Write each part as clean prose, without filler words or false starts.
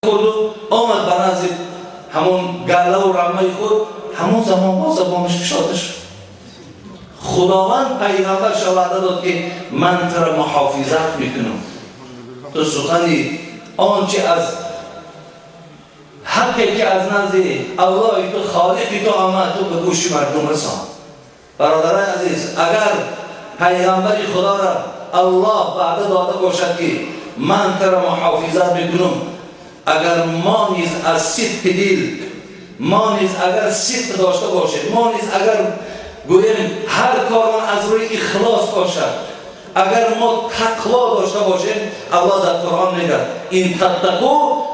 Хӯрду омад ба назди ҳамон галлаву раммаи худ. Ҳамон замон боз забонаш кушода шуд. Худованд пайғамбарша ваъда дод, ки ман тура муҳофизат мекунам, ту сухани он чи аз ҳаққе, ки аз назди Аллоҳи ту, Холиқи ту омад, ту ба гӯши мардум расон. Бародарони азиз, агар пайғамбари Худоро Аллоҳ ваъда дода бошад, ки ман тура муҳофизат мекунам, агар мо низ аз сидқи дил, мо низ агар сидқ дошта бошем, мо низ агар гӯем, ҳар корон аз рӯи ихлос бошад, агар мо тақво дошта бошем, Аллоҳ дар Қуръон мегӯяд: "Ин таттақу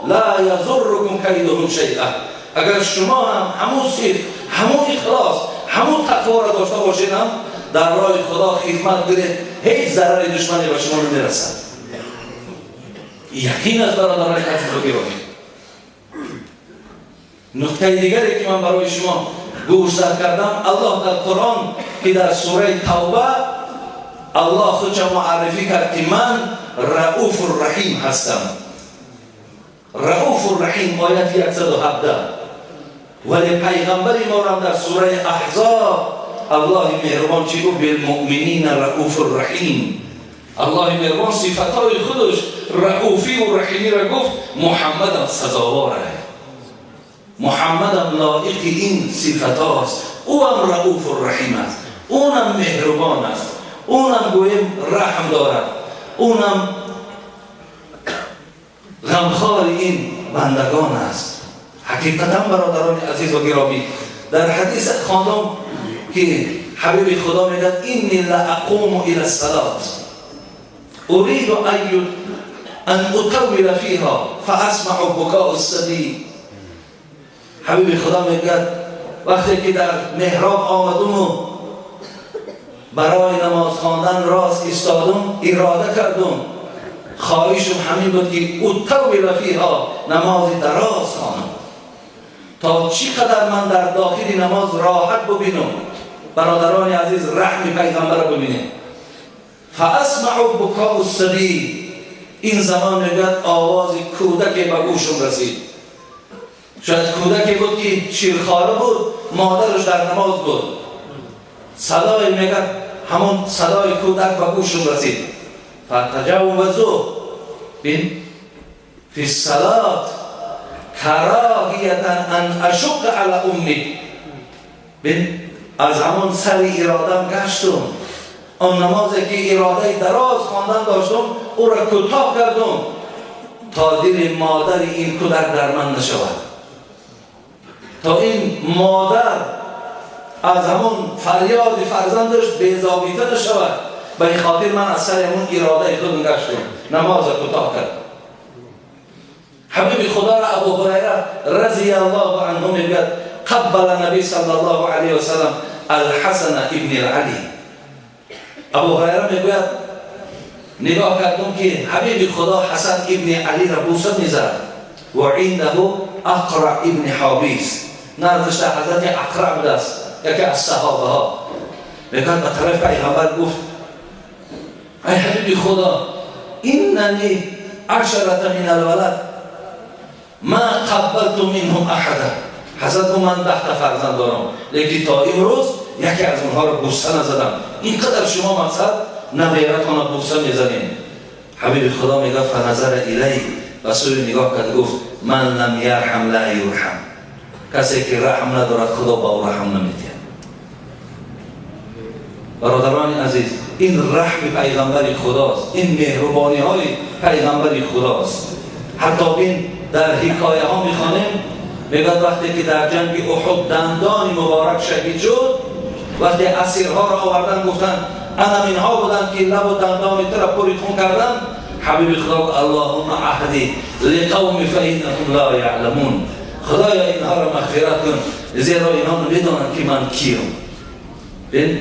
ла язуррукум кайдуҳум шайъа". Агар шумо ҳам ҳамун сидқ, ҳамун ихлос, ҳамун тақворо дошта бошед, ҳам дар роҳи Худо хизмат кунед, ҳеҷ зарари душмане ба шумо намерасад. Яқин аст, бародарони азизу гиромӣ. Нуқтаи дигаре, ки ман барои шумо гӯшзад кардам, Аллоҳ дар Қуръон, ки дар сураи Тавба Аллоҳ худша муаррифӣ кард, ки ман Рауфу Раҳим ҳастам. Рауфу Раҳим, ояти 117. Вале пайғамбари морам дар сураи Аҳзоб Аллоҳи меҳрубон чӣ гуфт? "Билмуъминина рауфу раҳим". Аллоҳи меҳрубон сифатҳои худаш, рауфиву раҳимиро гуфт. Муҳаммадам сазовора, Муҳаммадам лоиқи ин сифатҳост. Ӯам Рауфу Раҳим аст, ӯнам меҳрубон аст, ӯнам гӯем раҳм дорад, ӯнам ғамхори ин бандагон аст. Ҳақиқатан, бародарони азизу гиромӣ, дар ҳадис хондам, ки ҳабиби Худо мегӯяд: "Инни ла ақуму ила салот, уриду ан утаввила фиҳа, фаасмау букоу саби". Ҳабиби Худо мегӯяд: вақте ки дар меҳроб омадуму барои намоз хондан рост истодум, ирода кардум, хоҳишум ҳамин буд, ки утаввила фиҳа, намози дароз хонам, то чӣ қадар ман дар дохили намоз роҳат бубинам. Бародарони азиз, раҳми пайғамбарро бубинем. "Фаасмау букоу саби", ин замон, мегӯяд, овози кӯдаке ба гӯшум расид. Шояд кӯдаке буд, ки ширхора буд, модараш дар намоз буд. Садое, мегӯяд, ҳамон садои кӯдак ба гӯшум расид. "Фатаҷаввазу бин фи салот кароҳиятан ан ашуққа ала умми". Бин, аз ҳамон сари иродам гаштум. Он намозе, ки иродаи дароз хондан доштум, ӯро кӯтоҳ кардум, то дили модари ин кӯдак дар ман нашавад, то ин модар аз ҳамон фарёди фарзандаш безобита нашавад. Ба ин хотир ман аз сари ҳамон иродаи худам гаштум, намоза кӯтоҳ кардам. Ҳабиби Худоро Абу Ҳурайра разияллоҳу анҳу мегӯяд: "Қаббала наби саллаллоҳу алайҳи васалам Алҳасана ибни Али". Абу Ҳурайра мегӯяд: нигоҳ кардум, ки ҳабиби Худо Ҳасан ибни Алиро бӯса мезад. Ва индаҳу Ақра ибни Ҳобис, наздашта ҳазрати Ақра будааст, яке аз саҳобаҳо. Мегӯяд, ба тарафи пайғамбар гуфт: "Ай ҳабиби Худо, инна ли ашарата мин алвалад, ма қаббалту минҳум аҳада". Ҳазрат гуфт: "Ман 10-та фарзанд дорам, лекин то имрӯз яке аз онҳоро бӯса назадам. Ин қадар шумо, мақсад, набератона бӯса мезанем". Ҳабиби Худо мегӯяд: "Фаназара илай", ба сӯи нигоҳ кард, гуфт: "Ман лам ярҳам ла юрҳам". Касе ки раҳм надорад, Худо ба ӯ раҳм намедиҳад. Бародарони азиз, ин раҳми пайғамбари Худост, ин меҳрубониҳои пайғамбари Худост. Ҳатто бин, дар ҳикояҳо мехонем, мегӯяд, вақте ки дар ҷанги Уҳуд дандони муборак шаҳид шуд, вақте асирҳоро овардан, гуфтанд: "Анам инҳо буданд, ки лабу дандони тура пури хун карданд?" Ҳабиби Худо: "Аллоҳумма аҳди лиқавми фаиннаҳум ла яъламун". Худоё, инҳоро мағфират кун, зеро инҳо намедонанд, ки ман киям.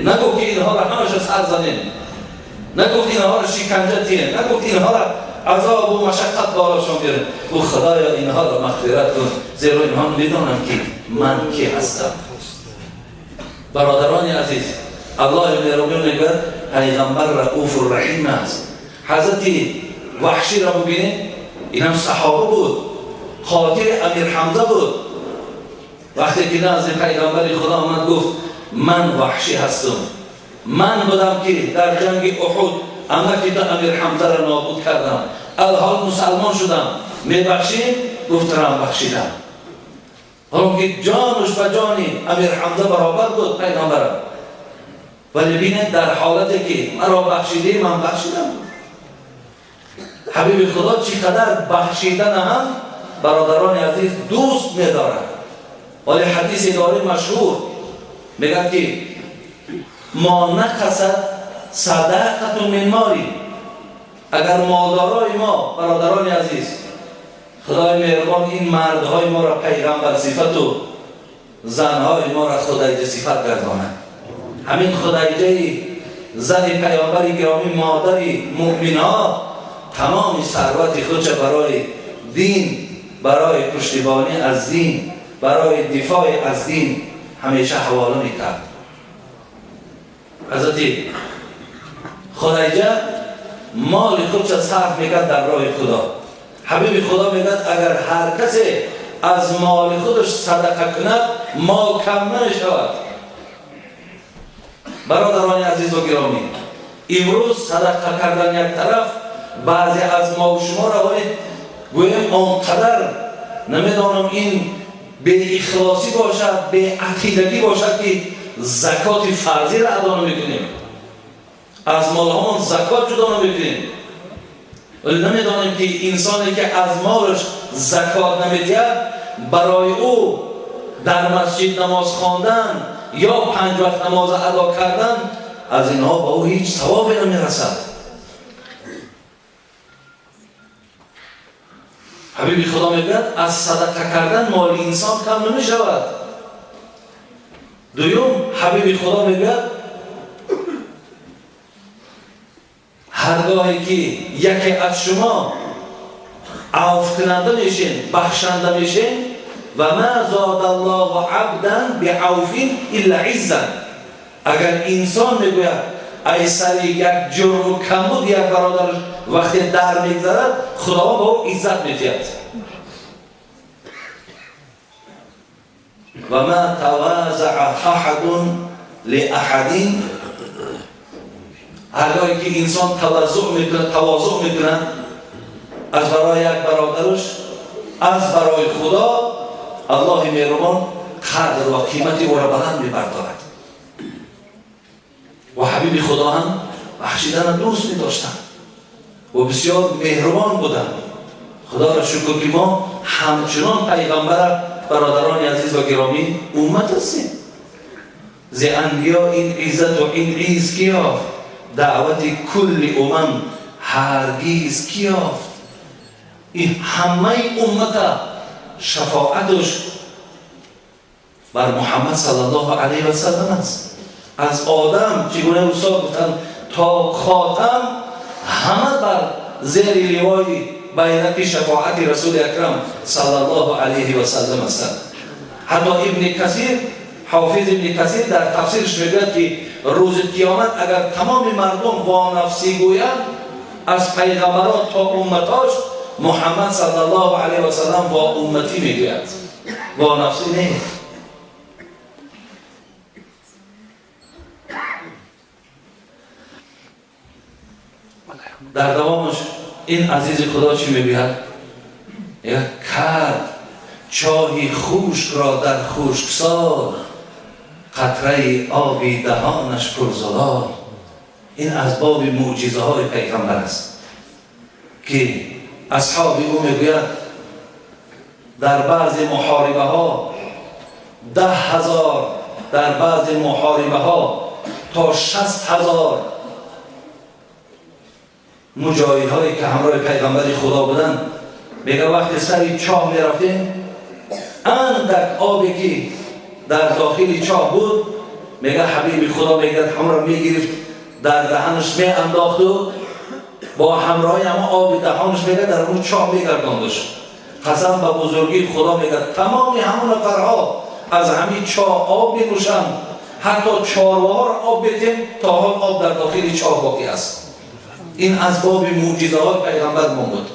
Нагуфт, ки инҳоро ҳамаша сар занем, нагуфт инҳоро шиканҷа тием, нагуфт инҳоро азобу машаққат болошон биёрем. Ӯ: "Худоё, инҳоро мағфират кун, зеро инҳо намедонанд, ки ман ки ҳастам". Бародарони азиз, Аллоҳи меҳрубон мегӯяд, пайғамбар Рауфу Раҳим аст. Ҳазрати Ваҳширо бубинед, инам саҳоба буд. قاتل امیر حمزه بود. وقتی که نزد پیغمبر خدا آمد گفت من وحشی هستم، من بودم که در جنگ احد عمکی تو امیر حمزه را نابود کردم، الحال مسلمان شدم، میبخشیم؟ گفت را بخشیدم. حالا که جانش به جانی امیر حمزه برابر بود پیغمبرم، ولی بینید در حالتی که مرا بخشیدی من بخشیدم. حبیب خدا چقدر بخشیدن هم برادران عزیز دوست می‌دارد. ولی حدیث داره مشهور میگه که ما نقصد صدقه من مالی. اگر مالدارای ما برادران عزیز، خدای مهربان این مردهای ما را پیغمبر صفت و زنهای ما را خدیجه صفت گرداند. همین خدیجه زن پیامبر گرامی، مادر مؤمنها، تمام ثروت خودش برای دین، برای پشتیبانی از دین، برای دفاع از دین همیشه حواله میکرد. حضرت خدیجه مال خودش صرف میکرد در راه خدا. حبیب خدا میگه اگر هر کسی از مال خودش صدقه کند مال کم نمیشود. برادران عزیز و گرامی، امروز صدقه کردن یک طرف، بعضی از ما و شما را ولی گویم آنقدر نمیدانم این به اخلاصی باشد، به عقیدگی باشد که زکات فرضی را ادا نمیکنیم، از مالهامون زکات جدا نمیکنیم. ولی نمیدانیم که انسانی که از مالش زکات نمیدهد برای او در مسجد نماز خواندن یا 5 وقت نماز ادا کردن از اینها به او هیچ ثوابی نمیرسد. حبیب خدا میگوید از صدقه کردن مال انسان کم نمیشود. دوم، حبیب خدا میگوید هرگاهی که یکی از شما عفو کننده میشین، بخشنده میشین، و ما زاد الله عبدا بعفو الا عزا. اگر انسان میگوید ای سر یک جرم و کمبود یک برادر وقتی در میگذرد، خدا به او عزت میدهد. و ما تواضع احد لاحد. هرگاهی که انسان تواضع میکنه از برای یک برادرش، از برای خدا، الله مهربان قدر و قیمت او را بلند میبردارد. و حبیب خدا هم بخشیدن دوست می‌داشتند و بسیار مهربان بودند. خدا را شکر که ما همچنان پیغمبر برادران عزیز و گرامی امت هستیم. ز انبیا این عزت و این عز کی یافت، دعوت کل امم هرگز کی یافت. این همه امت شفاعتش بر محمد صلی الله علیه و سلم است. از آدم چگونه استاد گفتن تا خاتم همه بر زیر لوای بیرق شفاعت رسول اکرم صلی الله علیه و سلم هستند. حتی ابن کثیر، حافظ ابن کثیر در تفسیرش میگوید که روز قیامت اگر تمام مردم با نفسی گویند، از پیغمبران تا امتاش، محمد صلی الله علیه و سلم با امتی میگوید، با نفسی نه. در دوامش این عزیز خدا چی میگوید؟ یک کرد چاهی خشک را در خشکسال، قطره آبی دهانش پرزلال. این از باب معجزه های پیغمبر است که اصحاب او میگوید در بعض محاربه ها 10,000، در بعض محاربه ها تا 60,000 مجاهد هایی که همراه پیغمبر خدا بودن، میگه وقتی سر چاه میرفتیم اندک آبی که در داخل چاه بود، میگه حبیب خدا میگه همراه میگرفت در دهنش میانداخت و با همراهی همه آب دهانش میگه در اون چاه میگرداندش. قسم به بزرگی خدا میگه تمام همون نفرها از همین چاه آب مینوشند، حتی چارواها را آب بدیم تا حال آب در داخل چاه باقی است. این از باب معجزه های پیغمبر ما بود.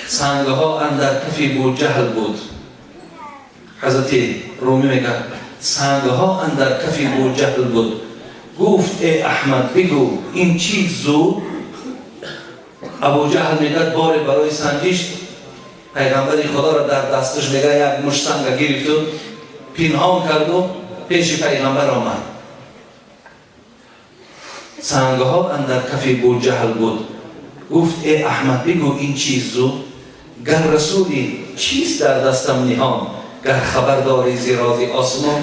Сангҳо андар кафи Буҷаҳл буд. Ҳазрати Румӣ мегӯяд: сангҳо андар кафи Буҷаҳл буд, гуфт: э Аҳмад, бигӯ, ин чиз зуд. Абуҷаҳл мегӯяд, боре барои санҷиш пайғамбари Худоро дар дасташ, мегӯяд, як мушт санга гирифту пинҳон карду пеши пайғамбар омад. Сангҳо андар кафи Буҷаҳл буд, гуфт: э Аҳмад, бигӯ, ин чиз зуд. Гар расулӣ, чист дар дастам ниҳон? Гар хабар дорӣ зи рози осмон.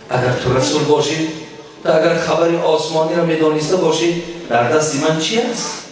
Агар ту расул бошӣ, ту агар хабари осмониро медониста бошӣ, дар дасти ман чи аст?